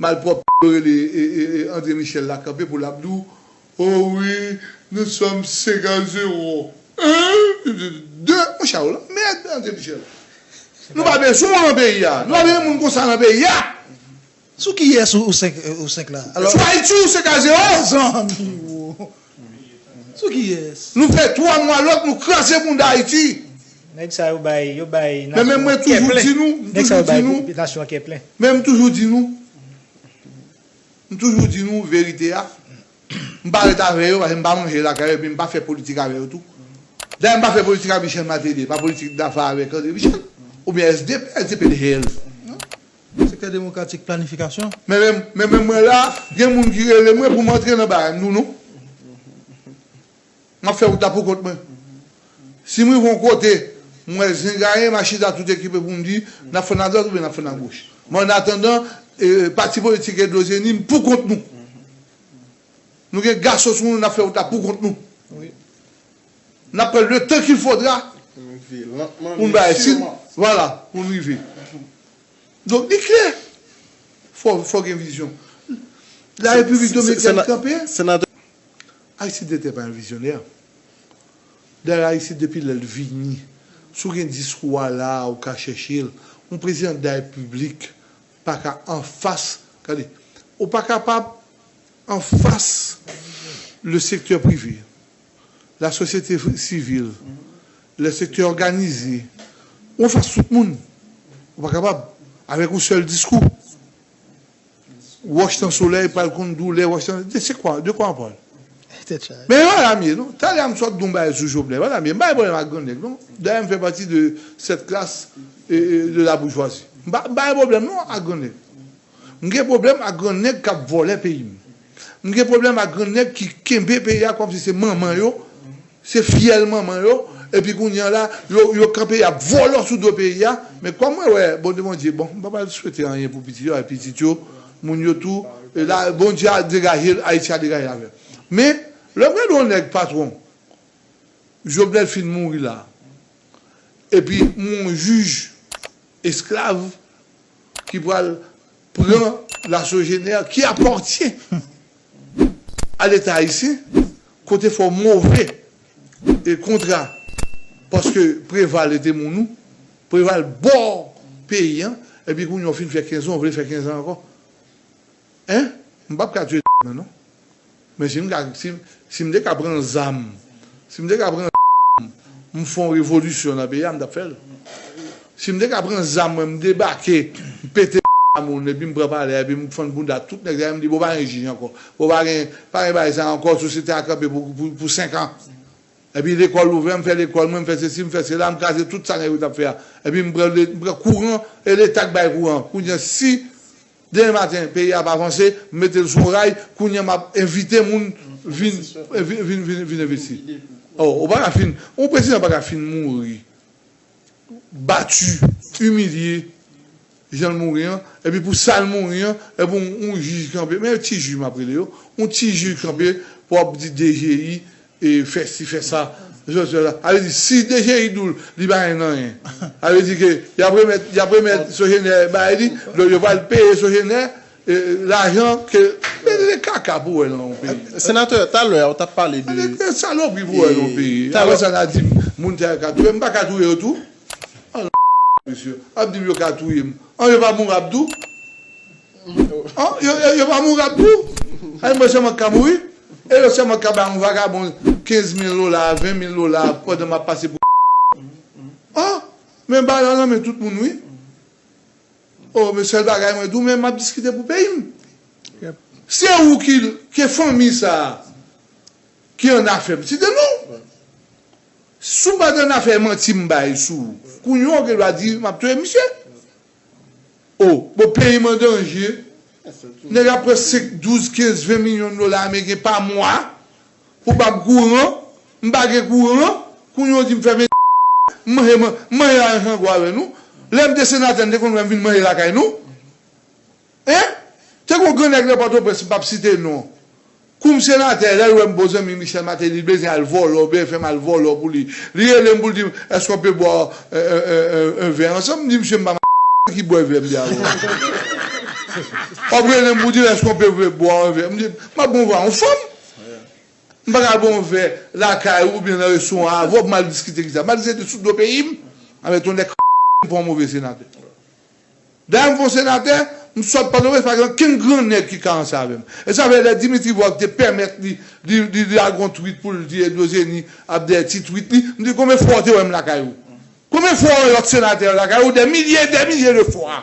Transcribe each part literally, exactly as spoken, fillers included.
malpwòpte yo rele e, e, e, André Michel la kanpe pou l ap di w, oh wi, nous sommes cinq à zéro. Hein? De, monchè, w lanmèd, André Michel. Nou pa bezwen w nan peyi a. Nou pa bezwen moun konsa nan peyi a. Sou kiyès ou, ou senk, ou senk la? Alò, Sou Ayiti, ou senk a zewo. Zanmi, wo. Sou kiyès? Nou fè twa mwa lòt, nou kraze bounda Ayiti. Nèg sa yo bay, yo bay Men menm mwen toujou di nou, m Nèg sa toujou yo bay di nou, nasyon an kè plen. men m toujou di nou, m toujou di nou verite a. M pa ret avè yo, paske m pa manje lakay yo, epi m pa fè politik avè yo tou. Dayè, m pa fè politik ak Michel Martelly, pa politik dafa avèk André Michel, oubyen S D P, S D P de hell. Sektè demokratik, planifikasyon. Men menm, men menm mwen la, gen moun ki rele mwen pou m antre nan bagay, m di w non. M ap fè wout la pou kont mwen. Si m rive yon kote, m wè zen gaye, m a chita tout ekipe pou m di, n ap fè n adwat oubyen n ap fè n agoch. Men annatandan, e, pati politik Endozeni, m pou kont nou. Nou gen gason sou nou, n ap fè wout la pou kont nou. N ap pran le tan ki fodra pou n bay si, vwala, pou n rive. Donk, li klè. Fò, fò gen vizyon. La Repiblik Dominikèn kanpe. Ayiti te te pa yon vizyonè. Dayè, Ayiti, depi lè l vini, si w gen diskou a la, ou ka chèche l. Yon prezidan de la Repiblik pa ka anfas, gade, ou pa kapab anfas le sektè prive, la sosyete sivil, le sektè òganize, ou anfas tout moun. Ou pa kapab, avèk yon sèl diskou. Wòch nan solèy pral konn doulè wòch nan. De se kwa? De kwa on parle? Men e pa la m ye non. Talè a m sot di yon bagay sou Jovenel. E pa la m ye. M pa gen pwoblèm ak grannèg non. Dayè m fè pati de cette classe e, e, de la bourgeoisie. M pa, m pa gen pwoblèm non ak grannèg. M gen pwoblèm ak grannèg k ap vòlè peyi m. M gen pwoblèm ak grannèg ki kenbe peyi a kòmsi se manman yo, se fyèl manman yo, epi kounye a la, yo, yo kanpe y ap vòlò sou do peyi a. Men kòm mwen wè, Bondye, Bondye, bon, m pa pral swete anyen pou pitit yo, ak pitit yo, moun yo tou, e la, Bondye a degaje l, Ayiti a degaje l avè l. Men, lè m gade yon nèg patwon, Jovenel fin mouri la, epi yon jij esklav ki pral pran La Sogener ki apatyen a Leta ayisyen, kote fè w move e kontra, paske Preval te moun ou, Preval ba w peyi a, epi kounye a w fin fè kenz an, w vle fè kenz an ankò. Hein? M p ap ka touye nan non. Men si m ka, si, si m te ka pran zam, si m te ka pran zam, m fè yon revolisyon nan peyi a, m t ap fè l. Si m te ka pran zam mwen, m debake, m pete moun, epi m pran palè a, epi m fann bounda tout nèg sa yo, m di, bon, pa gen jij ankò. Bon, pa gen, pa gen bagay sa ankò, sosyete a kanpe pou, pou, pou senk an. Epi lekòl ouvè, m fè lekòl mwen, m fè sesi, m fè sela, m kraze tout sa nèg yo t ap fè a. Epi m pran, m pran kouran, e Leta k bay kouran. Kounye a, si demen maten, peyi a pa vanse, m mete l sou ray, kounye a m ap envite moun vin, vin, vin, vin, vin envesti. Oh, ou pa ka fin, yon prezidan pa ka fin mouri, bati, imilye, jan l mouri an, epi pou sa l mouri an, epi yon, yon jij kanpe, men ti jij m ap rele yo, yon ti jij kanpe pou ap di D G I, e fè si, fè sa. Jòjò la. A vle di, si D G I di w li pa gen anyen, a vle di ke y ap remèt, y ap remèt Sogener bay li, donk yo pral peye Sogener e, lajan ke. Men se kaka pou wè nan yon peyi. Senatè, talè a ou t ap pale de. Men se salopri pou wè nan yon peyi. Apre sa, n a di m, moun sa yo ka touye m, m pa ka touye yo tou. An, mesye, ap di m yo ka touye m. An, yo pa mouri ap di w. An, yo, yo, yo pa mouri ap di w. Ay, mwen sèlman k ka mouri. E yo sèlman k ka bay yon vagabon kenz mil dola, ven mil dola pandan m ap pase pou. An, men bal la nan men tout moun, wi. Oh, men sèl bagay mwen di w, men m ap diskite pou peyi m. Se ou ki, ke fanmi sa a ki annafè m. Site non. Si w pa t annafè, manti m bay sou ou. Kounye a w gen dwa di m ap touye misye. Oh, bon, peyi m an danje. Nèg ap pran senk, douz, kenz, ven milyon dola ameriken pa mwa pou ba m kouran. M pa gen kouran. Kounye a w di m fèmen m manje, m manje lajan gwo avè nou. Lè m te senatè, n te konn wè m vin manje lakay nou. Hein? Te gen yon gran nèg nan Pòtoprens, m p ap site non. Koum senatè, lè l wè m bon zanmi Michel Martelly, li bezwen al vòlò, oubyen fè m al vòlò pou li. Li rele m pou l di m, èske w pe bwè yon vè ansanm? M di misye m pa m ki bwè vè m di avè w. W ap rele m pou di, èske w pe boire un verre? M di, m ap boire yon fanm. M pa ka boire yon vè lakay ou oubyen nan restoran avè w pou m al diskite ki sa. M al diskite sou do peyi m. Avèk ton nèg m fè yon move senatè. Dayè m fè yon senatè, m sot Pòtoprens, pa gen okenn gran nèg ki ka ranse avè m. E sa fè lè Dimitri Vorbe te pèmèt li, li, li, li lage yon tweet pou l di Edozeni ap dèyè ti tweet li, m di konbyen fwa w te wè m lakay ou? Konbyen fwa w wè lòt senatè yo lakay ou? Dè milye, dè milye de fwa.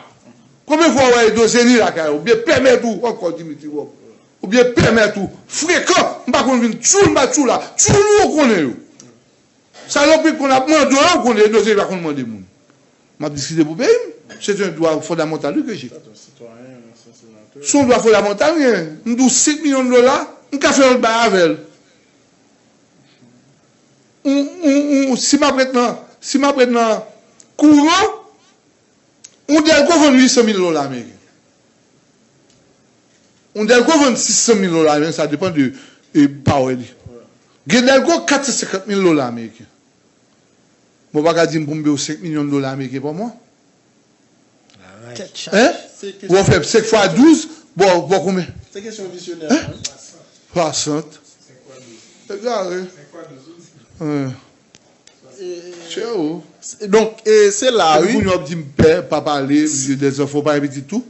Konbyen fwa w wè Edozeni lakay ou? Oubyen pèmèt ou ankò Dimitri Vorbe? Oubyen pèmèt ou frekan? M pa konn vin tchoul, m pa tchoul la. Tchoul ou konnen yo. Salopri konn ap mande w, ou konnen Edozeni pa konn mande moun. M ap diskite pou peyi m. Se yon dwa fondamantal wi ke j'ai. Se yon dwa fondamantal m gen. M di w senk milyon dola, m ka fè yon bagay avè l. Ou, ou, ou, si m ap ret nan, si m ap ret nan kouran, yon dèlko vann uit san mil dola ameriken. Yon dèlko vann sis san mil dola ameriken, sa depann de e, pawè li. Gen dèlko kat san senkant mil dola ameriken. Bon, w pa ka di m pou m peye w senk milyon dola ameriken pa mwa? Tèt chaje. Hein? Bon, fè senk fwa douz, bon, bon, konbyen? Se kesyon vizyonè. Hein? Swasant. Egare. Hein. Chè o. Donk, e, se la, wi. Epi kounye a w ap di m pè, pa pale, m di dèzanfan, w pa gen pitit tou?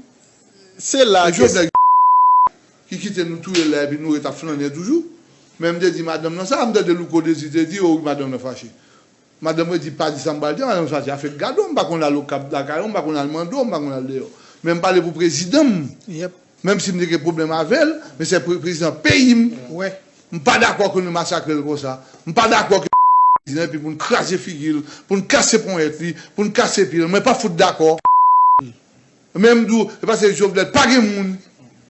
Se la ke Jovenel ki kite nou touye la epi nou ret ap flannen toujou. Men m te di madanm nan sa, m tande Louko Dezi te di, o wi, madanm nan fache. Madanm mwen di pa di sa m pral di, madanm sa di afè gade w, m pa konn al Okap lakay ou, m pa konn al mande w, m pa konn al deyò. Men m pale pou prezidan m. Menm si m te gen pwoblèm avè l, men se pre- prezidan peyi m. M pa dakò ke nou masakre l konsa. M pa dakò ke prezidan epi pou n kraze figi l, pou n kase ponyèt li, pou n kase pye l. Mwen pa fout dakò. Men m di w, e paske Jovenel pa gen moun.